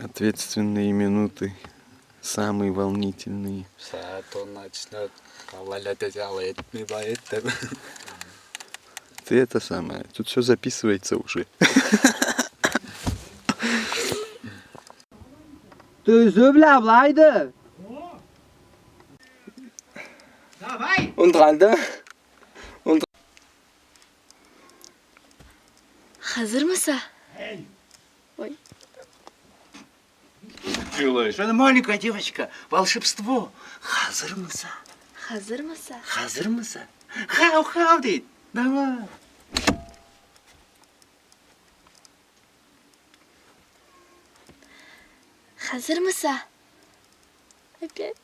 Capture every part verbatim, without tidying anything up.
Ответственные минуты, самые волнительные. Сагъат он начнёт, алай этмей, былай эт деп. Ты это самое, тут всё записывается уже. Тюзю бла былайды. Унутханды. Хазырмыса? Ой. Делаешь? Она маленькая девочка. Волшебство. Хазырмыса? Хазырмыса? Хазырмыса? Хау-хау дейди. Давай. Хазырмыса? Опять.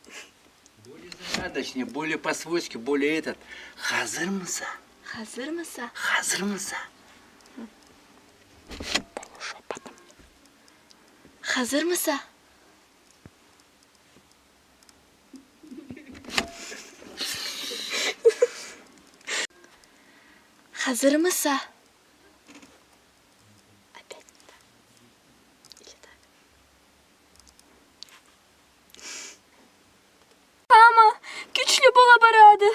Более загадочнее, более по-свойски, более этот. Хазырмыса? Хазырмыса? Хазырмыса? Полушёпотом. Хазырмыса? Хазырмыса? Опять. Или так. Мама, кючлю бола барады.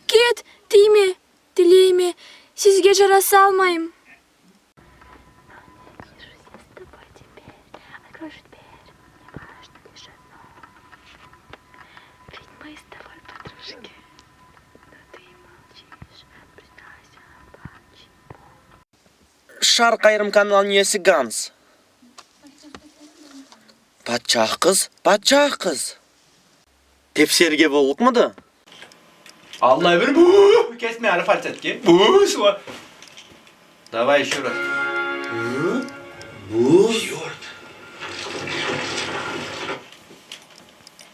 Кет, тийме, тилейме, сизге джарасалмайым. Шаркъ айрым каналны иеси Ганс. Патчахкъыз, патчахкъыз. Тепсерге боллукъмуду? Аллай бир бу, кесме ары фальцетге. Бу, шула. Давай ещё раз. Бу, бу. Чёрт.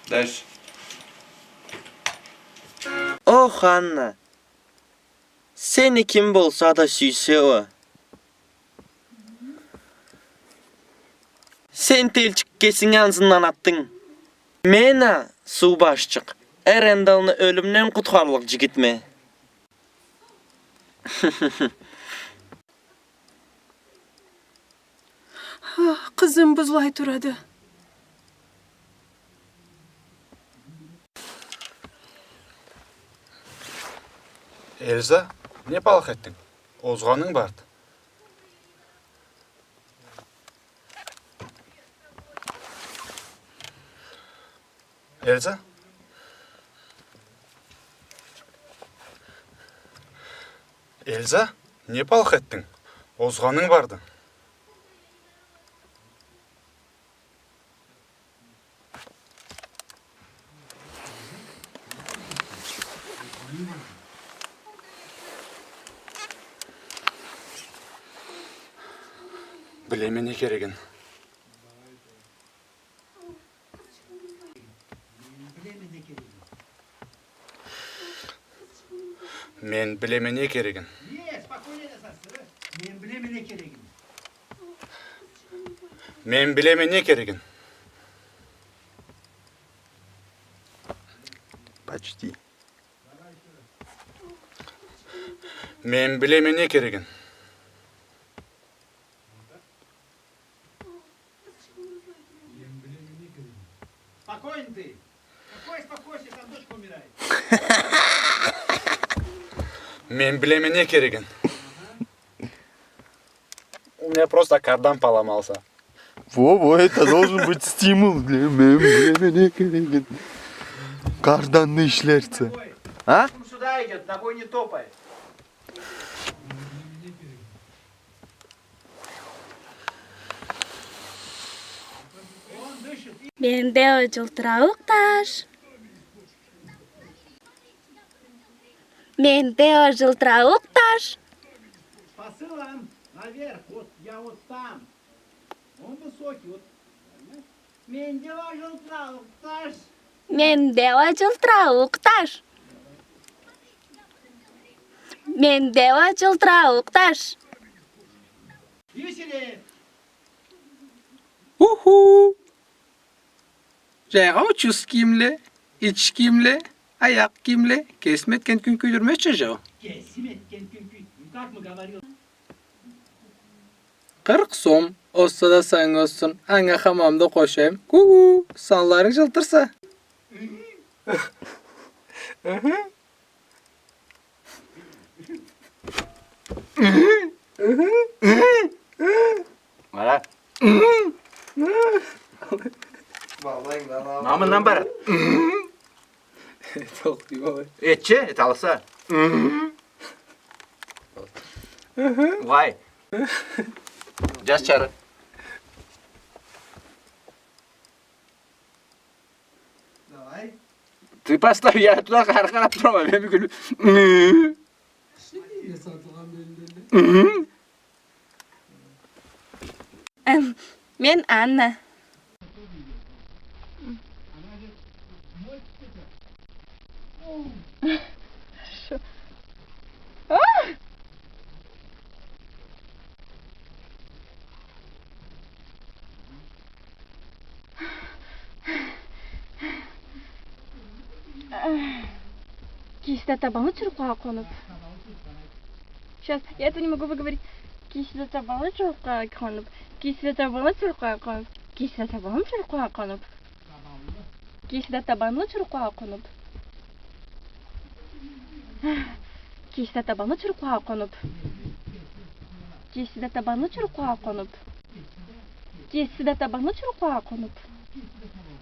Дальше. Ох, Анна. Сени ким болса да сюйсе уа. Сен телчик кесинги ангысындан атдынг. Мен а, суу башчыкъ, Эрендалны ёлюмден къутхарлыкъ джигитме. Ах, къызым бузлай турады. Эльза, не палах этдинг? Озгъанынг барды. Эльза? Эльза, не палах этдинг? Озгъанынг барды. Билеме не керегин. Мен билеме не керегин. Мен билеме не керегин. Мен билеме не керегин. Почти. Мен билеме не керегин. Спокойно ты. Какое спокойствие, там дочка умирает. Мен билеме не керегин. У меня просто кардан поломался. Во, во, это должен быть стимул для мен билеме не керегин. Карданны ишлерсе. А? Сюда идёт, ногой не топай. Менде уа джылтырауукъ таш. Менде уа джылтырауукъ таш. Посылам наверх, вот я вот там. Он высокий, вот. Менде уа джылтырауукъ таш. Менде уа джылтырауукъ таш. Менде уа джылтырауукъ таш. Веселее. Уху! Джайгъа учуз кийимле, ич кийимле, аякъ кийимле, кесим этген кюн кюйдюрмезча джау. Кесим этген кюн кюй-, ну как мы говорил. Къыркъ сом, Озса да санга озсун, анга хамамда къошайым. Ку-у, санларынг жылтырса. Къара. Ма мындан барады. Этчи, эталса. Угъай. Джаз чары. Давай. Ты поставь, я туда къар-, къарап турама, мен бюгюн. Эм, мен Анна. Шо-, а! Кийиси да табанлы чурукълагъа къонуп. Сейчас, я это не могу выговорить. Кийиси да табанлы чурукълагъа къонуп. Кийиси да табанлы чурукълагъа къонуп. Кийиси да табанлы чурукълагъа къонуп. Кийиси да табанлы чурукълагъа къонуп. Кийиси да табанлы чурукълагъа къонуп. Кийиси да табанлы чурукълагъа къонуп. Кийиси да табанлы чурукълагъа къонуп.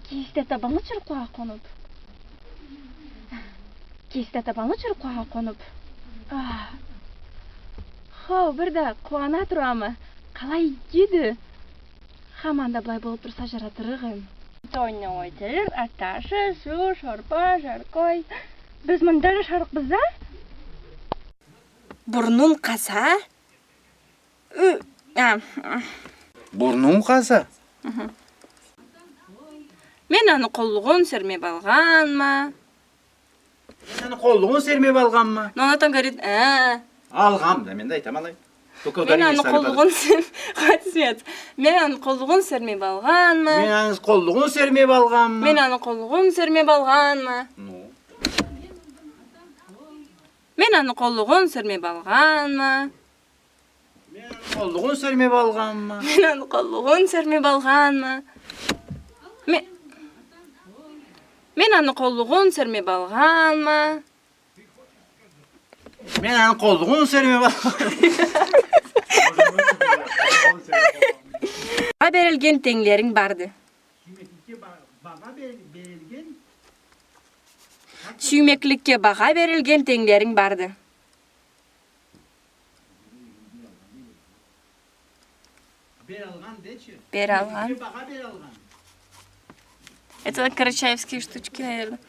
Кийиси да табанлы чурукълагъа къонуп. Кийиси да табанлы чурукълагъа къонуп. А. Хо, бир да къууана турама. Къалай игиди. Хаман да былай болуп турса, жаратырыкъ эм. Тоня, Ойтерир, Арташы, Суу, Шорпа, Жаркой. Биз мында жашарыкъбыз а? Бурнум къаза. Ы, а, а. Бурнум къаза? Мгм. Мен аны къоллугъун сермеп алгъанма. Мен аны къоллугъун сермеп алгъанма. Но она там говорит, э. Алгъанма да, мен да айтама алай. Только ударение ставить надо. Мен аны къоллугъун сер-, хватит смеяться. Мен аны къоллугъун сермеп алгъанма. Мен аны къоллугъун сермеп алгъанма. Мен аны къоллугъун сермеп алгъанма. Ну. Мен аны къоллугъун сермеп алгъанма. Мен аны къоллугъун сермеп алгъанма. Мен аны къоллугъун сермеп алгъанма. Ме-, мен аны къоллугъун сермеп алгъанма. Мен аны къоллугъун сермеп алгъанма. Багъа берилген тенглеринг барды. Сюймекликге ба-, багъа бер-, берилген. Сюймекликге багъа берилген тенглеринг барды. Бералгъан дечи. Бералгъан. Сюймекликге багъа бералгъан. Это карачаевские штучки, наверное.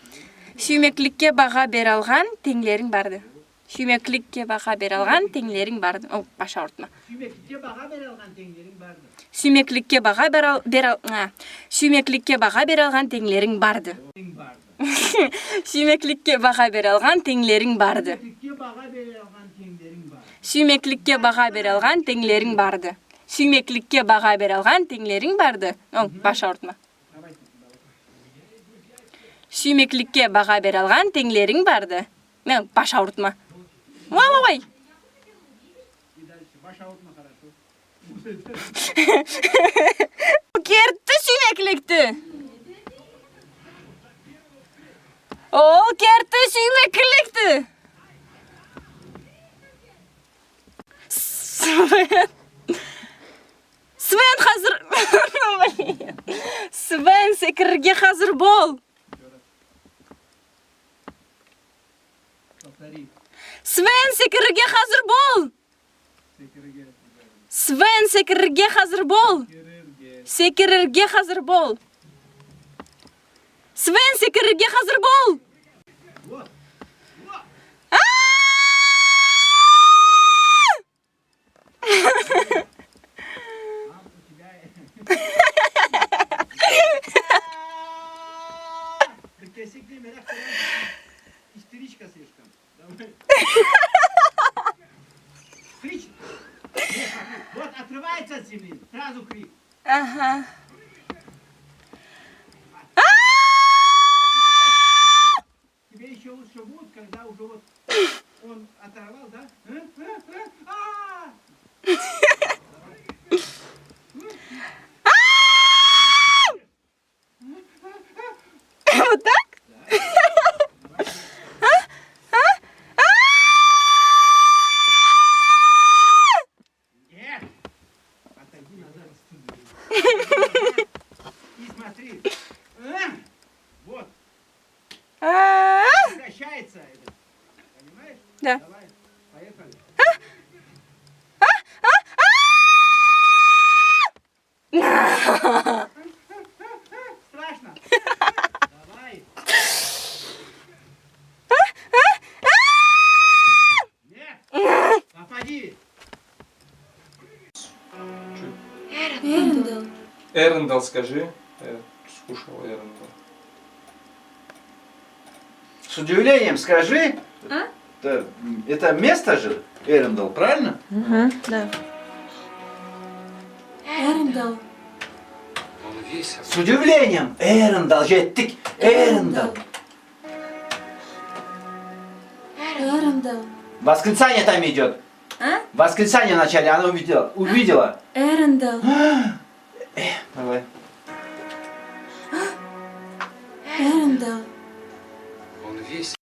Сюймекликге багъа бералгъан тенглеринг барды. Сюймекликге багъа бералгъан тенглеринг барды. О, баш аурутма. Сюймекликге багъа бералгъан тенглеринг барды. Сюймекликге багъа берал-, берал-, а. Сюймекликге багъа бералгъан тенглеринг барды. Сюймекликге багъа бералгъан тенглеринг барды. Сюймекликге багъа бералгъан тенглеринг барды. Сюймекликге багъа бералгъан тенглеринг барды. О, баш аурутма. Сюймекликге багъа бералгъан тенглеринг барды. Мен баш аурутма. Уай, уай, уай. Ол керти сюймекликди. Ол керти сюймекликди. Свен. Свен, хазыр. Свен, секирирге хазыр бол. Свен, секирирге хазыр бол. Свен, секирирге хазыр бол. Секирирге хазыр бол. Свен, секирирге хазыр бол. А! Истеричка слишком. Давай. Кричи. Вот, отрывается от земли, сразу крик. Ага. А! Тебе ещё лучше будет, когда уже вот он оторвал, да? А? А? А! Страшно. Давай. Нет. Попади. Чё? Эрендел. Эрендел скажи. Э, скушал Эрендел. С удивлением скажи. А? Это, м, это место же Эрендел, правильно? Мгм, да. Эрендел. С удивлением. Эрендел, жетдик. Эрендел. Эрендел. Восклицание там идёт. А? Восклицание в начале, она увидела. Увидела. Эрендел.